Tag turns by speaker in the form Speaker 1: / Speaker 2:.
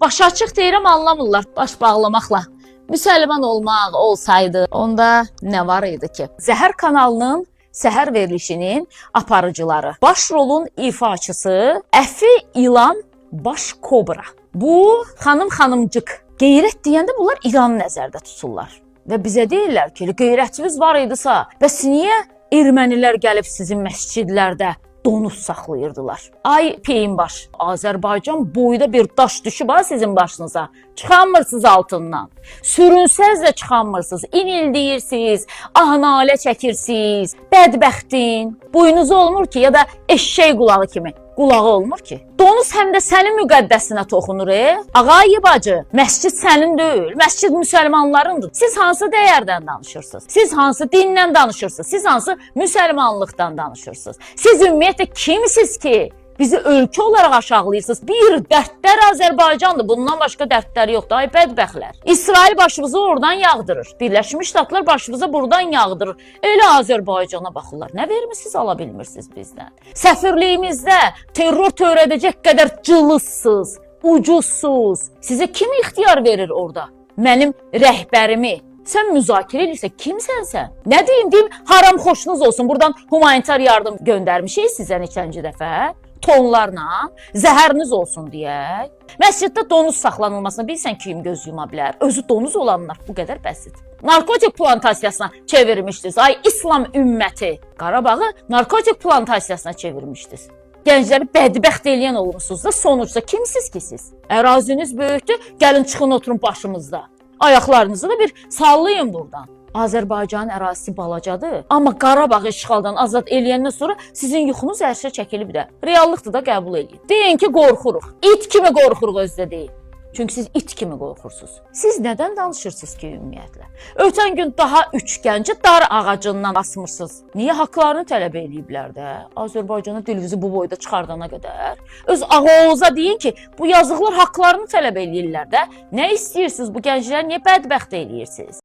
Speaker 1: Baş açıq deyirəm, anlamırlar. Baş bağlamaqla müsəlman olmaq olsaydı, onda nə var idi ki? Zəhər kanalının səhər verilişinin aparıcıları, baş rolun ifaçısı Əfi İlan Baş Kobra. Bu xanım xanımcıq. Qeyrət deyəndə bunlar İranı nəzərdə tuturlar. Və bizə deyirlər ki, qeyrətiniz var idisə, bəs niyə ermənilər gəlib sizin məscidlərdə donuz saxlayırdılar? Ay peyinbaş, Azərbaycan boyda bir daş düşüb ha sizin başınıza. Çıxamırsınız altından. Sürünsəz də çıxamırsınız. İnildiyirsiniz, ah-nalə çəkirsiniz. Bədbəxtin. Boynuzu olmur ki, ya da eşşək qulağı kimi. Qulağı olmur ki. Donuz həm də sənin müqəddəsinə toxunur, e? Ağay bacı, məscid sənin deyil, məscid müsəlmanlarındır. Siz hansı dəyərdən danışırsınız? Siz hansı dindən danışırsınız? Siz hansı müsəlmanlıqdan danışırsınız? Siz ümumiyyətlə kimsiniz ki? Bizi ölkə olaraq aşağılayırsınız. Bir dərdlər Azərbaycandır. Bundan başqa dərdləri yoxdur. Ay bədbəxtlər. İsrail başımızı oradan yağdırır. Birləşmiş Ştatlar başımıza buradan yağdırır. Elə Azərbaycana baxırlar. Nə vermisiniz, ala bilmirsiniz bizdən. Səfirliyimizdə terror törədəcək qədər cılızsız, ucuzsuz. Sizə kim ixtiyar verir orada? Mənim rəhbərimi. Sən müzakirə edirsən, kimsən sən? Nə deyim, deyim haram xoşunuz olsun. Buradan humanitar yardım göndərmişik sizə neçənci dəfə tonlarla zəhəriniz olsun deyə. Məsciddə donuz saxlanılmasına bilirsən kim göz yuma bilər? Özü donuz olanlar, bu qədər bəsit. Narkotik plantasiyasına çevirmişdiniz. Ay İslam ümməti. Qarabağı narkotik plantasiyasına çevirmişdiniz. Gəncləri bədbəxt eləyən olmusunuz da sonuçta kimsiz ki siz? Əraziniz böyükdür, gəlin çıxın oturun başımızda. Ayaqlarınızı da bir sallayın buradan. Azərbaycanın ərazisi balacadır, amma Qarabağ işğaldan azad eləyəndən sonra sizin yuxunuz ərşə çəkilib də. Reallıqdır da, qəbul eləyin. Deyin ki, qorxuruq. İt kimi qorxuruq özü də deyin. Çünki siz it kimi qorxursunuz. Siz nədən danışırsınız ki ümumiyyətlə? Ötən gün daha üç gənci dar ağacından asmırsınız. Niyə haqlarını tələb eləyiblər də? Azərbaycana dilinizi bu boyda çıxardana qədər. Öz ağoğuza deyin ki, bu yazıqlar haqlarını tələb eləyirlər də. Nə istəyirsiniz, bu gəncləri niyə bədbəxt eləyirsiniz?